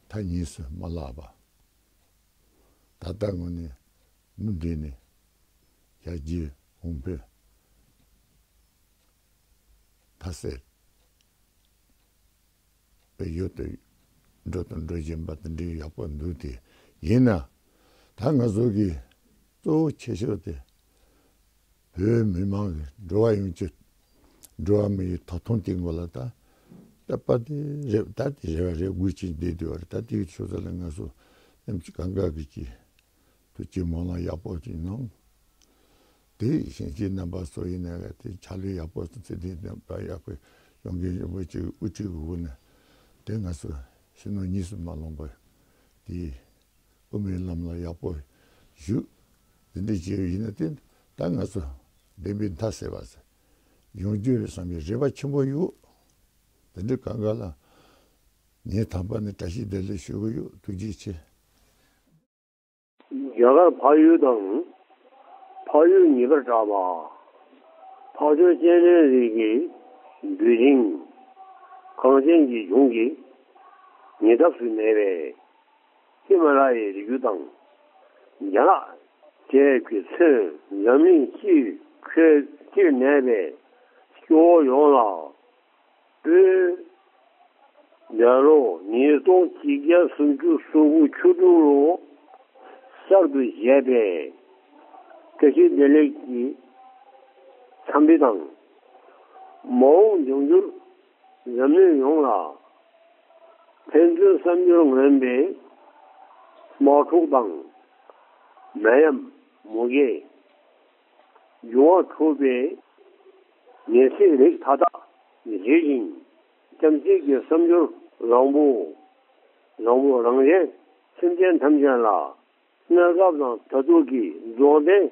ད་གཉིས་སུ་མ་བརླག་པ། ད་ལྟ་ངོས་ནས་མུ་མཐུད་ནས་ཞབས་རྗེས་གོང་འཕེལ་མཐའ་གསལ། བའི་ཡུལ་དུ་འགྲོ་དང་འགྲོ་བཞིན་པ་དེ་འདྲའི་ཡག་པོ་འདུག་དེ་ཡིན་ན། ད་ང་ཚོ་གི་གཙོ་བོ་ཆེ་ཤོས་དེ་བོད་མི་མང་གི་འགྲོ་བ་ཡོངས་ཀྱི་འགྲོ་བ་མི་ཡི་ཐོབ་ཐང་དེ་མགོ་ལ་ད་ད་པ་དེ་རེད། ད་དེ་རེ་བ་རེ་དགོས་ཀྱི་བསྡད་དུས་བར་ད་དེ་གི་ཆོས་ཚོགས་ལ་ང་ཚོ་སེམས་ཀྱི་གང་ག་གི་ཀྱི་ཐུགས་ཀྱི་སྨོན་ལམ་ཡག་པོ་ཅིག་གནང་། དེ་ཞིང་ཆེན་རྣམ་པ་ཚོ་ཡིན་ན་ལ་དེ་ཕྱག་ལས་ཡག་པོ་ཚེ་འདི་རྣམ་པ་ཡག་པོ་ཡོང་གི་ཡོང་གི་ཅིག་དབུ་ཁྲིད་དགོས་ན་དེ་ང་ཚོ་ཕྱི་ནང་གཉིས་སུ་མ་ལངས་པ་དེ་དབུ་མའི་ལམ་ལ་ཡག་པོ་བཞུགས། དེ་འདྲ་བྱས་ཡིན་ན་དེ་ད་ང་ཚོ་བདེན་པའི་མཐའ་གསལ་བ་ཟེར་ཡོང་རྒྱུ་རེད་བསམ་པའི་རེ་བ་ཆེན་པོ་ཡོད། དེ་འདྲ་གང་ག་ལ་ངས་དམ་པ་ནས་བཀྲ་ཤིས་བདེ་ལེགས་ཞུ་གི་ཡོད། ཐུགས་རྗེ་ཆེ། རྒྱ་གར་འཕགས་ཡུལ་དང་། འཕགས་ཡུལ་ངེས་པར་གྲགས་པ། འཕགས་མཆོག་སྤྱན་རས་གཟིགས་ཀྱི་འབུལ་ཞིང་། གངས་ཅན་གྱི་ལྗོངས་ཀྱི་ཉེ་འདབས་སུ་གནས་པའི་ཧི་མ་ལ་ཡའི་རི་རྒྱུད་དང་། རྒྱ་ནག་བཅས་ཀྱིས་མཚོན་འཛམ་གླིང་སྤྱིའི་ཁྱོན་སྤྱིར་གནས་པའི་སྐྱེ་བོ་ཡོངས་ལ། པོད། འདས་ལོ་ཉིས་སྟོང་ཆིག་བརྒྱ་སུམ་ཅུ་སོ་དགུ་ཆུ་འབྲུག་ལོ་གསར་དུ་བཞད་པའི་བཀྲ་ཤིས་བདེ་ལེགས་ཀྱི་འཚམས་འདྲི་དང་། མ་འོངས་འབྱུང་འགྱུར་འཛམ་གླིང་ཡོངས་ལ་ཕན་ཚུན་བསམ་སྦྱོར་ངན་པའི་དམག་འཁྲུག་དང་། ནད་ཡམས་མུ་གེ། འབྱུང་བ་འཁྲུགས་པའི་ངན་སེམས་རིགས་མཐའ་དག་བརྗེད་ཅིང་། བྱམས་བརྩེ་གི་བསམ་སྦྱོར་བཟང་པོ། བཟང་པོ་རང་གཞན་སེམས་ཅན་ཐམས་ཅད་ལ་གནས་སྐབས་དང་ད་ལྟོ་གི་རྫོགས་ལྡན་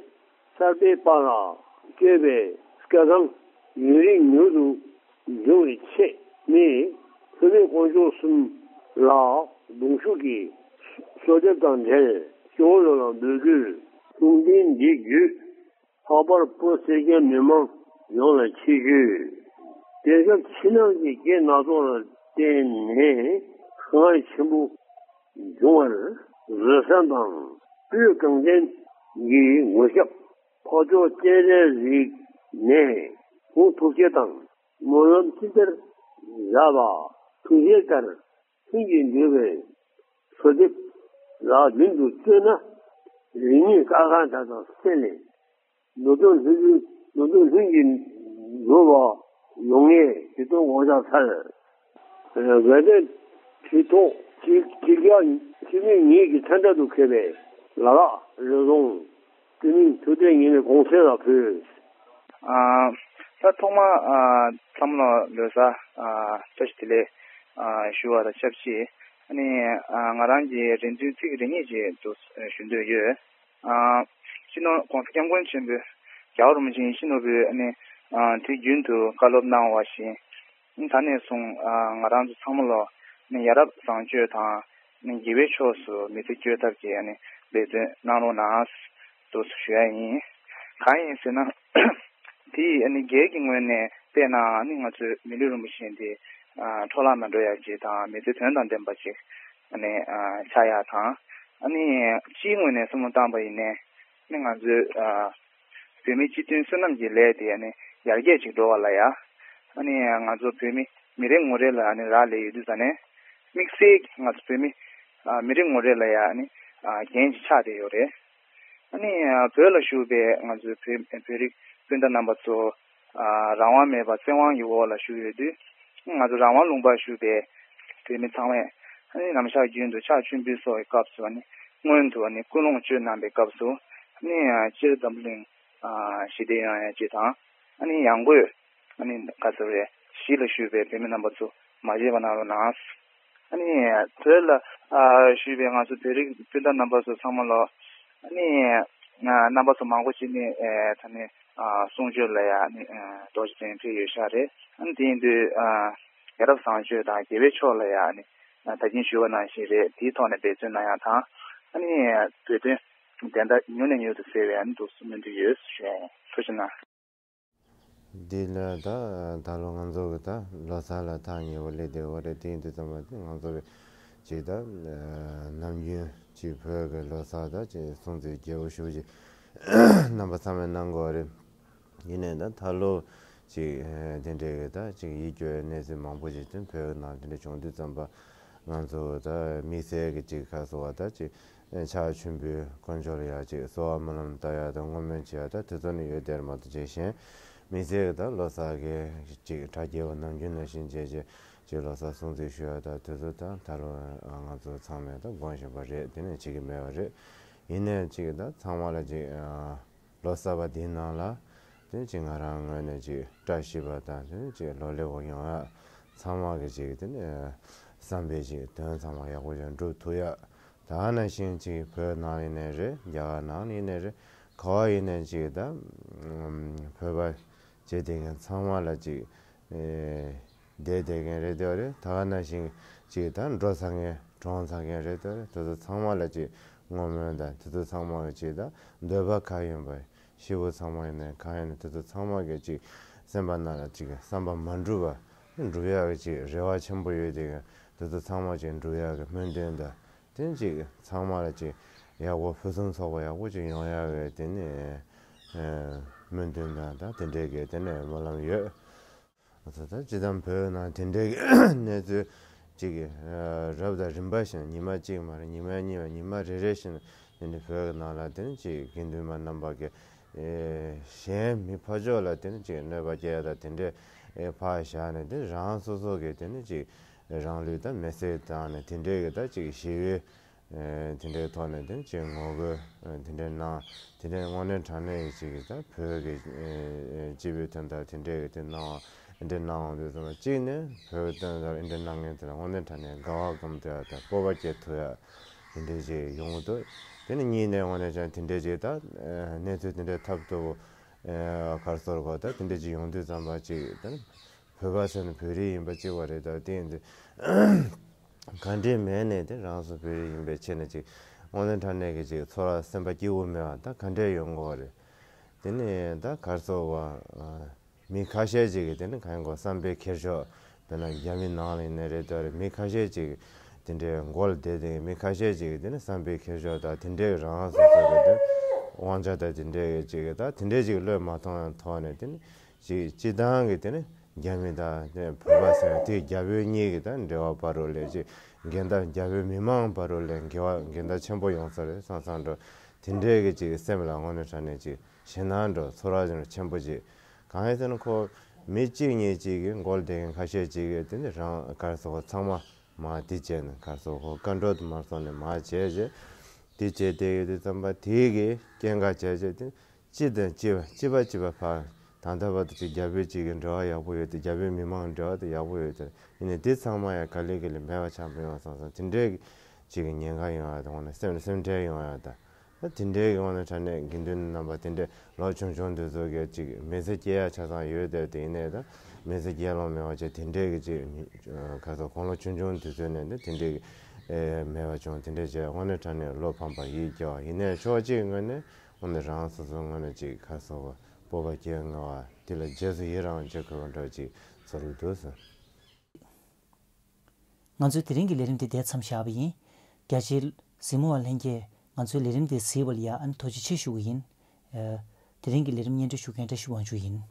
གསར་པའི་དཔལ་ལ་སྤྱོད་པའི་སྐལ་བཟང་ཡུན་རིང་མྱུར་དུ་འབྱུང་བའི་ཆེད་ནི། བོད་མི་དཀོན་མཆོག་གསུམ་ལ་གདུང་ཤུགས་ཀྱི་གསོལ་འདེབས་དང་འབྲེལ་སྐྱེ་བོ་ཡོངས་ལ་འབུལ་རྒྱུར། གསུང་རྟེན་འདི་བརྒྱུད། ལྷག་པར་བོད་སེར་སྐྱ་མི་མང་ཡོངས་ལ་ཆེད་ཞུ། དེང་སྐབས་ཕྱི་ནང་གི་རྐྱེན་སྣ་ཚོགས་ལ་བརྟེན་ནས་དཀའ་ངལ་ཆེན་པོ་འབྱུང་བར་བཟོད་བསྲན་དང་སྤུས་གངས་ཅན་གྱི་ངོ་ཞབས་འཕགས་མཆོག་སྤྱན་རས་གཟིགས་ནས་དགོངས་ཐུགས་བསྐྱེད་དང་སྨོན་ལམ་ཅི་ལྟར་བཞག་པ་ཐུགས་བཞེད་ལྟར་ལྷུན་གྱིས་འགྲུབ་པའི་གསོལ་འདེབས་ལག་མདུན་དུ་བསྩལ་ན། རིང་མིན་དཀའ་ཁག་དག་དང་སེལ་ནས། ལོ་ཏོག་ལྷུན་གྲུབ། ལོ་ཏོག་ལྷུན་གྱིས་འགྲུབ་པ་ཡོང་ངེས་ཞུ་དོན་དགོངས་ཞག་འཚལ། དགའ་ལྡན་ཁྲི་ཐོག་ཁྲི་ཁྲི་བརྒྱ་ཁྲི་མིག་ཉིད་ཀྱི་མཚན་རྟགས་སུ་འཁོད་པའི་ལ་དྭགས་རི་རྫོང་སྤྲུལ་མིང་ཐུབ་བསྟན་ཉི་མའི་དགོངས་གསལ་ལ་ཕུལ། ཨ། ད་ཐོག་མ་ཨ་བསམ་བློ་ལོས་ས་ཨ་བཀྲ་ཤིས་བདེ་ལེགས། ཞུ་བ་དང་ཆབས་ཅིག་ཨ་ནི་ང་རང་གི་རེ་འདུན་ཚིག་རེ་གཉིས་ཅིག་ཏུ་ཞུ་འདོད་ཡོད། སྤྱི་ནོར་༸གོང་ས་༸སྐྱབས་མགོན་ཆེན་པོས་རྒྱལ་བ་རིན་པོ་ཆེ་ཡིད་བཞིན་ནོར་བུས་ཨ་ནི་དུས་རྒྱུན་དུ་བཀའ་སློབ་གནང་བ་བཞིན། ད་ནས་བཟུང་ང་རང་ཚོ་ཚང་མ་ལོ་ནི་ཡ་རབས་བཟང་སྤྱོད་དང་ནི་དགེ་བའི་ཕྱོགས་སུ་མི་ཚེ་སྐྱོལ་ཐབས་ཀྱི་ཨ་ནི་འབད་བརྩོན་གནང་རོགས་གནང་དུ་ཞུ་ཡ་ཡིན། གང་ཡིན་ཟེར་ན། དེ་ཡིས་ཨ་ནི་སྒེར་གྱི་ངོས་ནས་བལྟས་ན་ཨ་ནི་ང་ཚོའི་མི་ལུས་རིན་པོ་ཆེ་འདི་འཕྲོ་བརླག་མ་འགྲོ་ཡ་ཅིག་དང་མི་ཚེ་དོན་དང་ལྡན་པ་ཅིག་ཨ་ནི་ཆགས་ཡ་དང་། ཨ་ནི་སྤྱིའི་ངོས་ནས་བསམ་བློ་བཏང་པ་ཡིན་ནའི་ཨ་ནི་ང་ཚོའི་བོད་མིའི་སྤྱི་མཐུན་བསོད་ནམས་ཀྱི་ལས་དེ་ཨ་ནི་ཡར་རྒྱས་ཅིག་འགྲོ་བ་ལ་ཡ། ཨ་ནི་ང་ཚོ་བོད་མི་མི་རེ་ངོ་རེ་ལ་ཨ་ནི་རག་ལས་ཡོད་དུས་ཙ་ནས་དམིགས་བསལ་གྱི་ང་ཚོ་བོད་མི་མི་རེ་ངོ་རེ་ལ་ཡ་ཨ་ནི་འགན་ཅིག་ཆགས་བསྡད་ཡོད་རེད། ཨ་ནི་བོད་ལ་བཞུགས་པའི་ང་ཚོའི་བོད་བོད་རིགས་སྤུན་ཟླ་རྣམ་པ་ཚོ་རང་དབང་མེད་པར་བཙན་དབང་གི་འོག་ལ་བཞུགས་ཡོད་དུས། ང་ཚོ་རང་དབང་ལུང་པར་བཞུགས་པའི་བོད་མི་ཚང་མས་ཨ་ནི་ནམ་ཞག་རྒྱུན་དུ་ཕྱག་མཆོད་འབུལ་སོགས་ཀྱི་སྐབས་སུ་ཨ་ནི་སྔོན་དུ་ཨ་ནི་སྐུལ་སློང་བཅོས་གནང་པའི་སྐབས་སུ་ཨ་ནི་སྤྱིར་འཛམ་བུ་གླིང་ཞི་བདེ་ཡོང་ཡ་ཅིག་དང་། ཨ་ནི་ཡང་སྒོས་ཨ་ནི་ག་ཚོད་རེད། གཞིས་ལ་བཞུགས་པའི་བོད་མི་རྣམ་པ་ཚོ་མ་བརྗེད་པ་གནང་རོགས་གནང་། ཨ་ནི་བོད་ལ་ཨ་བཞུགས་པའི་ང་ཚོ་བོད་རིགས་སྤུན་ཟླ་རྣམ་པ་ཚོ་ཚང་མ་ལོ། ཨ་ནི་ཨ་རྣམ་པ་ཚོ་མང་པོ་ཅིག་ནི་ཨེ་ད་ནི་ཨ་གསུང་ཆོས་ལ་ཡ་ཨ་ནི་ཨ་རྡོ་རྗེ་གདན་ཕེབས་ཡོད་ཤག་རེད། ཨ་ནི་དེ་ཡིན་དུས་ཨ་ཡ་རབས་བཟང་སྤྱོད་དང་དགེ་བའི་ཕྱོགས་ལ་ཡ་ཨ་ནི་ཨ་ད་གིན་ཞུས་པ་ནང་བཞིན་རེད། དེའི་ཐོག་ནས་འབད་བརྩོན་གནང་ཡ་དང་། ཨ་ནི་བོད་དོན་བདེན་མཐའ་མྱུར་ནས་མྱུར་དུ་གསལ་བའི་ཨ་ནི་འདུག་སེ་སྨོན་འདུན་ཡོད་ཞུ་ཡ་ཡིན། ཐུགས་རྗེ་གནང་། འདི་ལ་ད་ད་ལོ་ང་ཚོ་གི་ད་ལོ་གསར་ལ་ཐག་ཉེ་བོ་སླེབས་བསྡད་ཡོད་རེད། དེ་ཡིན་དུས་ཙམ་པ་དེ་ང་ཚོ་གི་ཅིག་ད་ནམ་རྒྱུན་ཅིག་བོད་ཀྱི་ལོ་གསར་ད་ཅིག་སྲུང་བརྩི་རྒྱས་པོ་ཞེ་པོ་ཅིག་རྣམ་པ་ཚང་མས་གནང་གི་ཡོད་རེད། ཡིན་ནའི་ད་ད་ལོ་ཅིག་དེ་འདྲའི་གི་ད་ཅིག་ཡིད་སྐྱོ་བའི་གནས་ཚུལ་མང་པོ་ཅིག་དེ་བོད་ནང་དེ་འདྲ་བྱུང་དུས་ཙམ་པ་ང་ཚོ་ད་དམིགས་བསལ་གི་ཅིག་ག་རེ་ཟེར་བ་ད་ཅིག་ཕྱག་མཆོད་འབུལ་དཀོན་མཆོག་ལ་ཡ་ཅིག་གསོལ་བ་སྨོན་ལམ་བཏབ་ཡ་དང་བསྔོ་སྨོན་བྱེད་ཡ་ད་དེ་ཚོ་ནི་ཡོད་དེར་མ་གཏོགས་ཅིག་གཞན་དམིགས་བསལ་གྱི་ད་ལོ་གསར་གྱི་ཅིག་གྲ་རྒྱས་པ་ནམ་རྒྱུན་ནང་བཞིན་བྱས་བྱས་ཅིག་ལོ་གསར་སྲུང་བརྩི་ཞུ་ཡ་ད་དེ་ཚོ་ད་ད་ལོ་ང་ཚོ་ཚང་མས་ད་སྒོམ་བཞིན་པ་རེད། དེ་ནས་བྱེད་ཀྱི་མེད་པ་རེད། ཡིན་ནའི་ཅིག་ད་ཚང་མ་ལ་ཅིག་ལོ་གསར་པ་འདིའི་ནང་ལ་དེ་ནས་ཅིག་ང་རང་ངོས་ནས་ཅིག་བཀྲ་ཤིས་པ་དང་དེ་ནས་ཅིག་ལོ་ལེགས་པོ་ཡོང་ཡ་ཚང་མ་གི་ཅིག་དེ་ནས་བསམ་པའི་ཅིག་དོན་ཚང་མ་ཡག་པོ་ཅིག་འགྲུབ་ཐུབ་ཡ། ད་ནང་བཞིན་ཅིག་བོད་ནང་ཡིན་ནའི་རེད། རྒྱ་གར་ནང་ཡིན་ནའི་རེད། ག་བ་ཡིན་ནའི་ཅིག་ད་བོད་པ་བྱེད་བསྡད་མཁན་ཚང་མ་ལ་ཅིག་བསྡད་བསྡད་མཁན་རེད་དེ་རེད། ད་ནང་བཞིན་ཅིག་ད་འགྲོ་ཚར་མཁན་གྲོངས་ཚར་མཁན་རེད་དེ་རེད། དེ་ཚོ་ཚང་མ་ལ་ཅིག་བསྔོ་སྨོན་དང་དེ་ཚོ་ཚང་མ་གི་ཅིག་ད་འདོད་པ་གང་ཡིན་པ། ཤི་བོ་ཚང་མ་ཡིན་ནའི་གང་ཡིན་ནའི་དེ་ཚོ་ཚང་མ་གི་ཅིག་སེམས་པ་ནང་ལ་ཅིག་བསམ་པ་མ་འགྲུབ་པ་འགྲུབ་ཡག་གི་ཅིག་རེ་བ་ཆེན་པོ་ཡོད་དེ་གི་དེ་ཚོ་ཚང་མ་ཅིག་འགྲུབ་ཡག་གི་སྨོན་འདུན་དང་དེ་ཅིག་ཚང་མ་ལ་ཅིག་ཡག་པོ་ཕུན་སུམ་ཚོགས་པ་ཡག་པོ་ཅིག་ཡོང་ཡག་གི་དེ་ནི་སྨོན་འདུན་དང་ད་དེ་འདྲའི་གི་དེ་ནས་སྨོན་ལམ་ཡོད། ད་ལྟ་སྤྱི་བཏང་བོད་ནང་དེ་འདྲའི་གནས་ཚུལ་ཅིག་རབ་དང་རིམ་པ་བཞིན་ཉི་མ་གཅིག་མ་རེད། ཉི་མ་གཉིས་པ་ཉི་མ་རེ་རེ་བཞིན་དེ་ནི་བོད་ནང་ལ་དེ་ནི་ཅིག་དགེ་འདུན་པ་རྣམ་པ་གི་གཞན་མི་ཕར་ཕྱོགས་ལ་དེ་ནི་ཅིག་གནོད་པ་སྐྱེལ་ཡ་དང་དེ་འདྲའི་ཕར་བཞག་ནས་དེ་རང་སོ་སོ་གི་དེ་ནི་ཅིག་རང་ལུས་དང་མེ་བསྲེགས་བཏང་ནས་དེ་འདྲའི་གི་ད་ཅིག་ཞི་བའི་ཨེ་དེ་འདྲའི་ཐོག་ནས་དེ་ཅིག་ངོ་རྒོལ་ཨེ་དེ་འདྲའི་གནང་། དེ་འདྲའི་དངོས་གནས་དྲང་གནས་ཀྱི་ཅིག་ད་བོད་ཀྱི་ཨེ་སྤྱི་པའི་དོན་དག་དེ་འདྲའི་གི་དེ་གནང་བ་འདི་འདྲ་གནང་འོང་དུས་ཙམ་པ་གཅིག་ནས་བོད་དོན་དག་འདི་འདྲ་གནང་མཁན་དེ་ལ་དངོས་གནས་དྲང་གནས་དགའ་བ་སྒོམ་ཐུབ་ཡ་དང་སྤོབས་པ་སྐྱེ་ཐུབ་ཡ་དེ་འདྲའི་ཅིག་ཡོང་གི་འདུག་དེ་ནས་གཉིས་ནས་དངོས་གནས་ཀྱང་དེ་འདྲའི་ཅིག་ད་ཨེ་གནས་ཚུལ་དེ་འདྲའི་ཐབས་སྡུག་ཨེ་ག་རེ་ཟེར་དགོས་ད་དེ་འདྲའི་ཅིག་ཡོང་དུས་ཙམ་པ་ཅིག་ད་བོད་པ་ཟེར་ན་བོད་རིགས་ཡིན་པ་གཅིག་པ་རེད། ད་དེ་ཡིན་དུས། ག་འདྲས་མེད་ནས་དེ་རང་སོ་བོད་རིགས་ཡིན་པའི་ཆེད་ནས་ཅིག་དངོས་གནས་དྲང་གནས་ཀྱི་ཅིག་ཚོར་བ་སེམས་པ་སྐྱིད་པོ་མེད་པ་ད་ག་འདྲས་ཡོང་གི་ཡོད་རེད། དེ་ནས་ད་ག་རེ་ཟེར་བ། མི་ཁ་ཤས་ཅིག་གིས་དེ་ནི་གང་ཡིན་གོ་བསམ་པའི་འཁྱེར་ཕྱོགས་དཔེར་ན་རྒྱ་མི་ནང་ལ་ཡིན་ནའི་རེད་དོ་རེད། མི་ཁ་ཤས་ཅིག་དེ་འདྲའི་མགོ་ལ་བསྡད་དེ་མི་ཁ་ཤས་ཅིག་དེ་ནི་བསམ་པའི་འཁྱེར་ཕྱོགས་དང་དེ་འདྲའི་རང་སོ་སོ་གི་དེ་དབང་ཆ་དང་དེ་འདྲའི་ཅིག་ད་དེ་འདྲའི་ཅིག་བློས་མ་ཐོངས་ཐོག་ནས་དེ་ནི། ཅིག་སྤྱི་བཏང་གི་དེ་ནི་རྒྱ་མི་དང་དེ་བོད་པ་ཟེར་ན་དེ་རྒྱ་བོད་གཉིས་ཀྱི་ད་འབྲེལ་བ་བར་རུ་ལས་ཅིག་འགལ་ཟླ་རྒྱ་བོད་མི་མང་བར་རུ་ལས་འགལ་བ་འགལ་ཟླ་ཆེན་པོ་ཡོང་ས་རེད་བསམ་བསམ་འགྲོ། དེ་འདྲའི་གི་ཅིག་སེམས་ལ་དངོས་གནས་དྲང་གནས་ཅིག་ཞེད་སྣང་འགྲོ་ཚོར་བ་ཅིག་ཆེན་པོ་ཅིག་གང་ཡིན་ཟེར་ན་ཁོ་མི་གཅིག་གཉིས་ཅིག་གི་མགོ་ལ་བསྡད་མཁན་ཁ་ཤས་ཅིག་གིས་དེ་ནི་རང་ག་རེ་ཟེར་ཁོ་ཚང་མ་མར་དེ་བྱས་ནས་ག་རེ་ཟེར་ཁོ་བཀའ་འགྲོ་དུ་མར་སོང་ནས་མར་བྱས་རྗེས་དེ་བྱས་བསྡད་ཡོད་དུས་ཙམ་པ་དེའི་གི་སྐྱེན་ཁ་བྱས་རྗེས་དེ། གཅིག་དང་གཅིག་པ་གཅིག་པ་གཅིག་པ་ཕར་ ད་ལྟ་བར་དུ་ཅིག་རྒྱ་བོད་ཅིག་གི་འབྲེལ་བ་ཡག་པོ་ཡོད་དེ། རྒྱ་བོད་མི་མང་འབྲེལ་བ་དེ་ཡག་པོ་ཡོད་དེ། ཡིན་ནའི་དེ་ཚང་མ་ཡང་ག་ལེ་ག་ལེ་མེད་པ་ཆགས་པ་ཡོང་སོང་ཙང་། དེ་འདྲའི་ཅིག་གི་ཉེན་ཁ་ཡོང་ཡ་དང་། འོ་ན་སེམས་སེམས་ཁྲལ་ཡོང་ཡ་དང་། ད་དེ་འདྲའི་གི་འོ་ན་དྲང་གནས་དགེ་འདུན་རྣམ་པ་དེ་འདྲའི་ལོ་ཆུང་ཆུང་དེ་ཚོ་གི་ཅིག་མི་ཚེ་སྐྱེལ་ཡ་ཆ་ཚང་ཡོད་དེ། དེ་ཡིན་ནའི་ད་མི་ཚེ་སྐྱེལ་ལོང་མེད་པ་བྱས། དེ་འདྲའི་གི་ཅིག་ཁ་སོ་དགུང་ལོ་ཆུང་ཆུང་དེ་ཚོ་ནས་ད་དེ་འདྲའི་གི་མེད་པ་བྱུང་། དེ་འདྲའི་བྱས། འོ་ན་དྲང་གནས་བློ་ཕམ་པ་ཡིད་སྐྱོ་བ། ཡིན་ནའི་ཕྱོགས་གཅིག་ངོས་ནས་འོ་ན་རང་སོ་སོ་ངོས་ནས་ཅིག་ཁ་སོ་བ་སྤོབས་པ་སྐྱེ་ངེས་པ་དེ་ལ་རྗེས་སུ་ཡི་རང་བྱེད་དགོས་པ་འདྲ་ཅིག་ཚོར་གྱི་འདུག་ཟེར། ང་ཚོའི་དེ་རིང་གི་ལས་རིམ་དེ་འདིར་མཚམས་བཞག་པ་ཡིན། རྒྱ་ཆེའི་གཟིགས་མོ་བ་ལྷན་རྒྱས་ང་ཚོའི་ལས་རིམ་དེ་གཟིགས་པ་ལ་ཡང་ཨ་ནི་ཐུགས་རྗེ་ཆེ་ཞུ་གི་ཡིན། ཨ། དེ་རིང་གི་ལས་རིམ་སྙན་སྒྲོན་ཞུ་མཁན་བཀྲ་ཤིས་དབང་ཕྱུག་ཡིན།